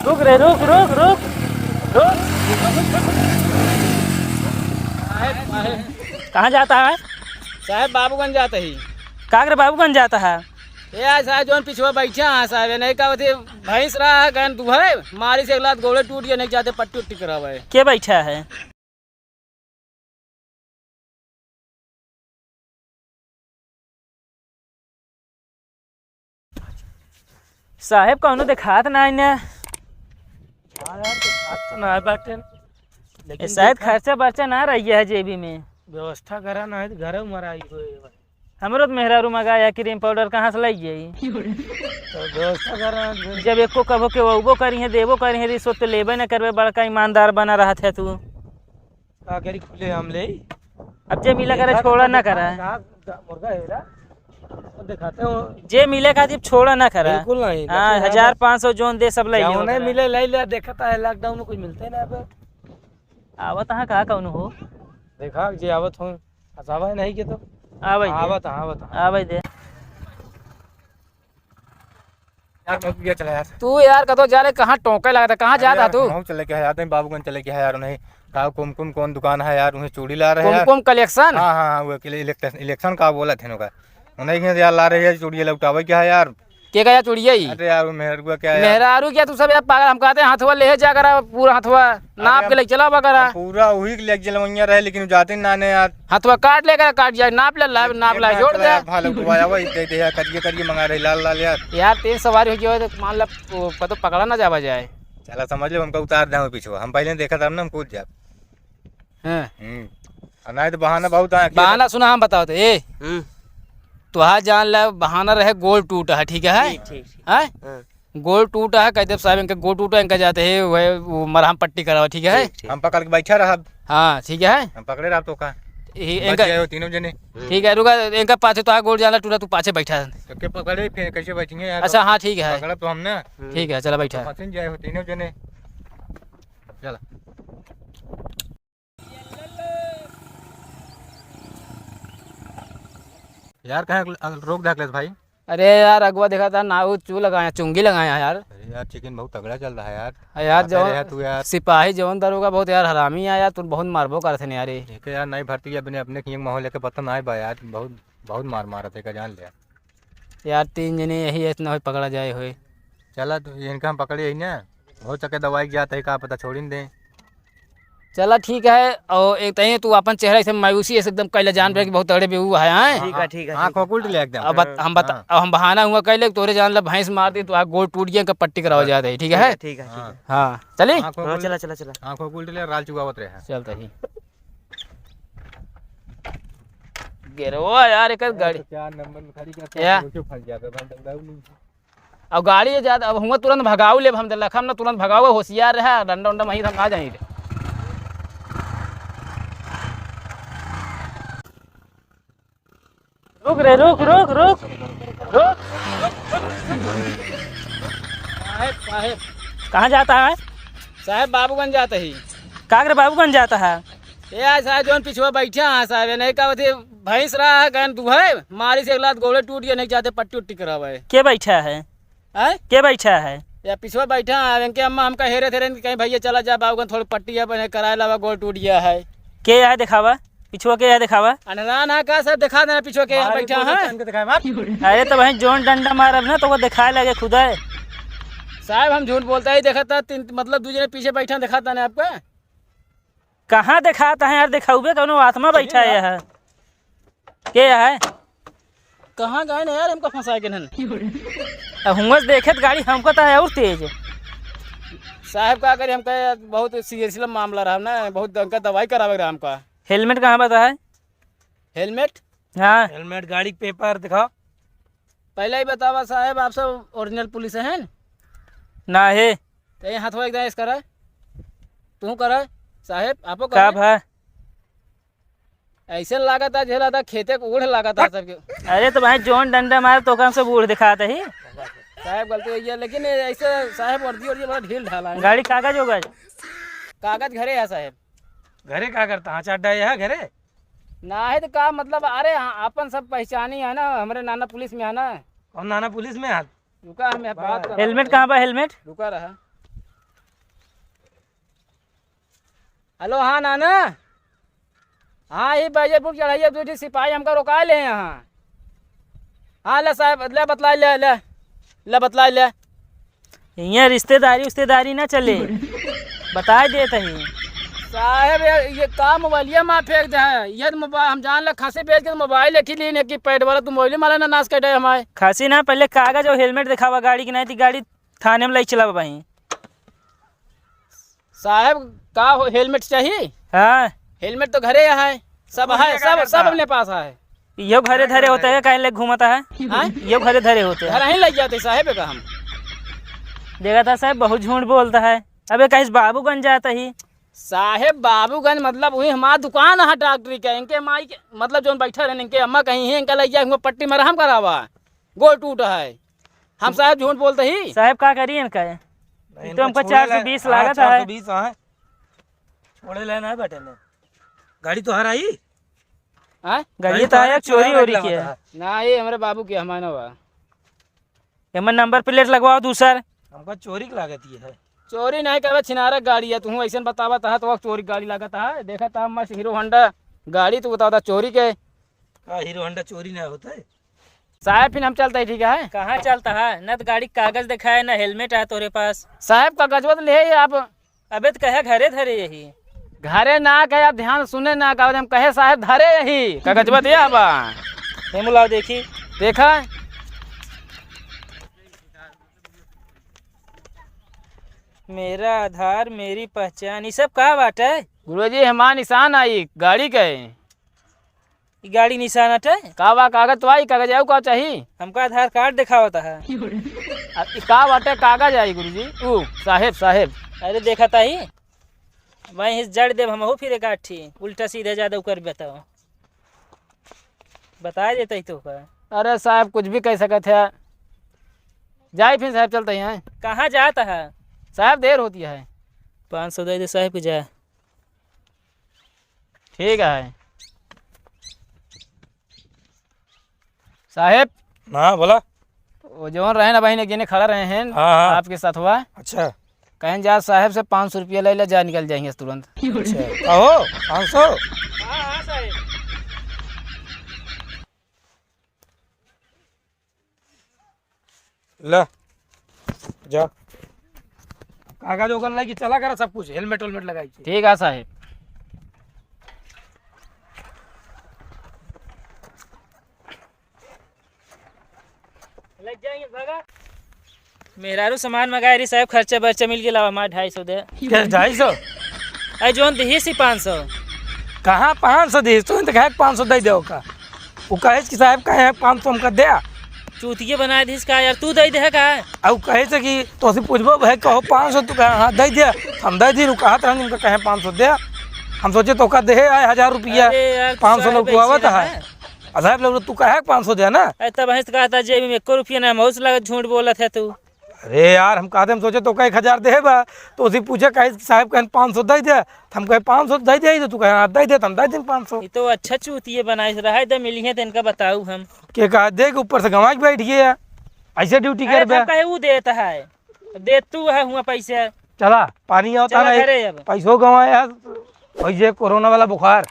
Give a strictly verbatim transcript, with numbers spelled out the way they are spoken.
रुक रे, रुक, रुक, रुक, रुक। साहेब, साहेब। कहाँ जाता है? साहेब, बाबूगंज जाता ही। का करे बाबूगंज जाता है? ए, आज साहेब, जौन पिछुआ बैठा है साहेब, ये नहीं का होती, भैंस रहा है, गैन दुहे, मारी से एक लात गोड़े टूट गया, नहीं जाते पट्टी उट्टी करावे। के बैठा है? साहेब, कौनो देखात नाई ने। हाँ यार, देखात तो नाई बाटे। लेकिन ए, शायद देखा, खर्चा बर्चा ना रही है जेबी में। व्यवस्था करा ना है तो घरे मराई होए भाई। हमरो तो मेहरारू मगाया cream powder कहाँ से लाई जाई? तो व्यवस्था करा ना। जब एको कभो के वउबो करी है, देबो करी है, रिश्वत तो लेबे ना करबे, बड़का ईमानदार बना रहत है तू। का करी खुले हम ले। अब जे मिले करे, देखा छोड़ा तो ना करा। कहाँ, कहाँ मुर्गा हेरा? तो दिखाते हो। जे मिले का, जब छोड़ा ना करा। बिल्कुल नहीं, हाँ, लेकिन हजार पाँच सौ जौन दे, सब ले लियो जौने करा। मिले, ले लिया, देखता है, lockdown में कुछ मिलते ना अब। आवत हाँ, कहा कौन हो? देखा, जे आवत हो, हंसावा है नहीं के तो। आ भाई दे। आवत हाँ, आवत हाँ। आ भाई दे। यार, मैं भैया चला यार। तू यार कतो जा रे, कहाँ टोंके लगा था, कहाँ अरे जाता यार, तू? हम चले के है यार, तनी बाबूगंज चले के है यार, उन्हें का कुमकुम कौन दुकान है यार, उन्हें चूड़ी ला रहे हैं यार। कुमकुम collection? हाँ, हाँ, हाँ, वो के लिए इलेक्शन, इलेक्शन का बोला थे उनका। उन्हें के यार ला रहे हैं चूड़ी लौटावे क्या है यार? के का यार चूड़ी है ई? अरे यार, वो मेहरुआ क्या है यार? मेहरारू क्या तू सब यार पागल, हम कहते हैं हथवा ले जा करा, पूरा हथवा नाप अरे के हम, ले चला बा करा। हम पूरा वही के ले चलवैया रहे, लेकिन जाते ना ने यार। हथवा काट ले करा, काट जाए, नाप ले ला, नाप ला, जोड़ दे। भालो को आया वही दे दे यार, करिए करिए मंगा रहे लाल लाल यार। यार तेज सवारी हो गई हो तो मान ला, वो कतो पकड़ा ना जावा जाए। चला समझ लो, हमका उतार दे पिछवा, हम पहले देखा था ना, हम कूद जाब। हाँ। हम्म। आ, नहीं तो बहाना बहुत है, अकेले बहाना सुना, हम बताओ तो, ए, हम्म। तुहार जान ला बहाना रहे, गोड़ टूटा है, ठीक है? ठीक, ठीक, ठीक। हैं? हाँ। गोड़ टूटा है, कह देब साहब इनके गोड़ टूटा, इनका जाते हैं, वह, वो मरहम पट्टी करावा, ठीक है? ठीक, ठीक। हम पकड़ के बैठा रहब। हाँ, ठीक है? हम पकड़े रहब तो का? ये बच इनका गए हो तीनों जने। ठीक है, रुका, इनका पाछे तुहार गोड़ जान ला टूटा, तू पाछे बैठा। तो के पकड़े, फिर कैसे बैठेंगे यार? अच्छा, हाँ, ठीक है। पकड़ब तो हम ना। ठीक है, चला बैठा। तो फंस जाए हो तीनों जने। चला। यार, कहाँ रोक दे अखिलेश भाई? अरे यार, अगुआ देखा था, नाऊ चू लगाया, चुंगी लगाया यार। अरे यार, चिकन बहुत तगड़ा चल रहा है यार। अरे यार, आते जो रहे तू यार। सिपाही जौन दरोगा बहुत यार हरामी है यार, तू बहुत मारबो करत है यार। ये। एक यार नई भर्ती है, अपने, अपने की माहौल लेके पता ना है बा यार, बहुत, बहुत मार मारत है का, जान ले। यार, तीन जने यही है, इतना होई पकड़ा जाए होई। चला, तो इनका हम पकड़े ही ना, हो सके दवाई के जात है, का पता छोड़ी न दे। चला, ठीक है, और एक तहीं तू अपन चेहरा ऐसे मायूसी ऐसे एकदम कैले जान पे कि बहुत तगड़े बेऊ है, हैं? ठीक है, ठीक है, आँख ठीक है। उल्ट ले एकदम। अब बत-, हम बता, हाँ। अब हम बहाना हुआ कैले, तोरे जान ला भैंस मार दी, तो आ गोड़ टूट गया, इनका पट्टी करावा जात है, ठीक है? ठीक है, ठीक है। हाँ, चली? आँख हाँ, उल्ट, चला, चला, चला। आँख उल्ट ले, राल चुगावत रहे। चलता ही। गेरवा यार, एक गाड़ी। चार नंबर में खड़ी करके या। फंस जाता, भाई, डंडा भी नहीं। अब गाड़ी ज्यादा, अब हुआ तुरंत भगाऊ लेब हम, लखम ना तुरंत भगाऊ, होशियार रहा, डंडा उंडा माहिर हम ना जाई रे। रुक रे, रुक, रुक, रुक, रुक। साहेब, साहेब। कहाँ जाता है? साहेब, बाबूगंज जाता ही। का करे बाबूगंज जाता है? ए, आज साहेब, जौन पिछुआ बैठा है साहेब, ये नहीं का होती, भैंस रहा है, गैन दुहे, मारी से एक लात गोड़े टूट गया, नहीं जाते पट्टी उट्टी करावे। के बैठा है? हैं? के बैठा है? या पिछुआ बैठा है, इनके अम्मा हमका हेरे थे, इनके कहीं, "भैया चला जा बाबूगंज, थोड़ी पट्टी है, बने कराए लावा, गोड़ टूट गया है।" के है दिखावा? पिछुआ के है दिखावा? अनरान है का साहेब, दिखा देना पिछुआ के यहाँ मारे बैठा गोड़ है। टूट के दिखाए मार। अरे तो भाई जौन डंडा मारब ना तो वो दिखाए लगे खुद है। साहेब हम झूठ बोलता ही, देखा था तीन, मतलब दू जने पीछे बैठा दिखाता ना आपका। कहाँ देखात है यार, देखाउबे कौनो आत्मा बैठा है यहाँ। के है? कहाँ गए ना यार, हमका फंसा के नन। अब हुआं से देखे त गाड़ी हमका तो है और तेज। साहेब का करी, हमका बहुत सीरियस मामला रहा ना, बहुत हमका दवाई करावे रहा हमका। हेलमेट कहाँ बता है? हेलमेट? हाँ। हेलमेट, गाड़ी के पेपर दिखाओ। पहले ही बतावा साहेब, आप सब ओरिजिनल पुलिस हैं? ना है। तो ये हाथवा एकदम ऐसे करा, तू करा साहेब, आपो का करा। भा? ऐसे लागत है, झेला था, खेते को उड़ लागत है सबके। अरे तो भाई, जौन डंडा मारे तो ओकरा से बूढ़ दिखात ही। साहेब, गलती हुई है, लेकिन ये ऐसे साहेब वर्दी और ये बड़ा ढील ढाला है। गाड़ी कागज हो गए? कागज घरे है साहेब। घरे का करता? हाँ, चड्डा ये है घरे? ना है तो का मतलब? अरे हाँ, अपन सब पहचानी है ना, हमरे नाना पुलिस में है ना। कौन नाना पुलिस में है? रुका, हम यहाँ बात कर रहा हेलमेट हूँ। कहाँ बा, हेलमेट? रुका रहा। हेलो, हाँ नाना। हाँ, ई बैजलपुर चढ़ैया दू ठे सिपाही हमका रोकाए लेहे हैं। हाँ, ले साहेब, ले बतलाए, ले, ले, ले बतलाए, ले। इहाँ रिश्तेदारी उश्तेदारी ना चले, बताए देत ही। साहेब, ये, ये का मोबाइलिया मा फेंक दे है? ये तो मोबाइल हम जान ला, खसी बेच के तो मोबाइल एक ही लीन है कि पैड वाला, तू मोबाइल माला ना नाश कर दे हमारे। खसी ना, पहले कागज और हेलमेट दिखावा गाड़ी के, नहीं तो गाड़ी थाने में लई चला भाई। साहेब, का हो, हेलमेट चाहिए? हाँ। हेलमेट तो घरे है, सब है, सब, सब अपने पास है। यो घरे धरे होते हैं, काहे ले घूमता है? हाँ? यो घरे धरे होते हैं। घर ही लग जाते साहेब का हम। देखा था साहेब, बहुत झूठ बोलता है। अबे कहीं बाबूगंज जाता ही। साहेब, बाबूगंज मतलब वही हमार दुकान है डॉक्टरी के, इनके माई के, मतलब जोन बैठा रहे, इनके अम्मा कहीं है, इनका लग जाए, इनको पट्टी मरहम करावा, गोड़ टूट है। हम साहेब झूठ बोलते ही। साहेब का करी इनका? नहीं, तो इनको हमको छोड़े चार सौ बीस ला-, हाँ, लागत है। चार सौ बीस, हाँ। छोड़े ले ना बैठे ने। गाड़ी तो हर आई? हाँ? गाड़ी गाड़ी तो तो हर है, आई, चोरी चोरी ओरी लगा किया। बता। ना, ये हमारे बाबू के हमारा बा। एमन नंबर प्लेट लगवाओ दूसर। हमका चोरी के लागत ये है। चोरी नहीं करबे, छिनारा गाड़ी है, तू ऐसे बतावा तहा तो चोरी गाड़ी लागत है। देखा था मस्त हीरो होंडा गाड़ी, तू बतावा था चोरी के। का हीरो होंडा चोरी नहीं होता है? साहेब, फिर हम चलता ही, ठीक है? कहाँ चलता है? न तो गाड़ी के कागज दिखाए, न हेलमेट है तोरे पास। साहेब, कागजवा तो ले ही आप। अबे तो कहे घरे धरे यही। घरे ना कहे, आप ध्यान सुने ना, का हम कहे साहेब धरे यही। कागजवा दे आबा। हे मुलाव देखी। देखा? मेरा आधार, मेरी पहचान, ये सब का बाटे? गुरुजी, हमार निशान आई गाड़ी के। ई गाड़ी निशान हटे? का बा कागज तो आई, कागज आऊ का चाही? हमका आधार कार्ड दिखावत है। आ, ई का बाटे कागज आई गुरुजी? ऊ, साहेब, साहेब। अरे देखत आई, मैं इस जड़ देब हमहू फिर एक आठी, उल्टा सीधे ज्यादा कर बताओ। बता देते ही तो का। अरे साहेब, कुछ भी कह सकत है। जाई फिर साहेब, चलते हैं। कहाँ जात है? साहेब, देर होती है। पाँच सौ दे दे साहेब के, जा। ठीक है। साहेब। हाँ, बोला। वो जौन रहे ना बहिन, एक जने खड़ा रहे हैं हाँ, हाँ। आपके साथ हुआ। अच्छा। कहें जा साहेब से पाँच सौ रुपया ले ले, जा निकल जाएंगे तुरंत। अच्छा। कहो, पाँच सौ? हाँ, हाँ, साहेब। ले, जा। कागज ओगन लेके चला करा सब कुछ, हेलमेट वेलमेट लगाई के। ठीक है साहेब। लग जाएंगे, भागा। मेहरारू सामान मंगाए रही साहेब, खर्चा बर्चा मिल गया, लावा हमार ढाई सौ दे। क्या ढाई सौ? अरे जौन दिही सी पाँच सौ। कहाँ पाँच सौ दिही? तू तो कहे पाँच सौ दे दे ओका। वो कहे कि साहेब कहे हैं पाँच सौ हमका दे। चूतिए बना दिस का यार, तू दे दे का? अब कहे से कि तो से पूछबो भाई कहो पाँच सौ, तू कहे हाँ दे दे, हम दे दी। रुका हाथ रहन उनका कहे पाँच सौ दे। हम सोचे तो का दे आए हजार रुपया, अरे यार, पाँच सौ साहेब लोग को आवत ऐसे है। ना। आ साहेब लोग तू कहे पाँच सौ दे ना। अरे तब हंस कहा था जेब में एको रुपया ना, हम हौस लगा झूठ बोलत है तू। अरे यार, हम कहते, हम सोचे तो का एक हजार दे बा, तो उसी पूछे कहे साहेब कहें पाँच सौ दे दे, तो हम कहे पाँच सौ दे दे, तो तू कहे हाँ दे दे, तो हम दे दें पाँच सौ। ये तो अच्छा चूतिए बनाए रहा है, दे मिली है तो इनका बताऊ हम। के कहा दे के ऊपर से गंवा के बैठ गए, ऐसे ड्यूटी अरे करबे। तब कहे ऊ देत है, दे तू है हुआ पैसे। चला पानी आवता चला ना, घरे अब। पैसो गंवाए यार, वही जे कोरोना वाला बुखार।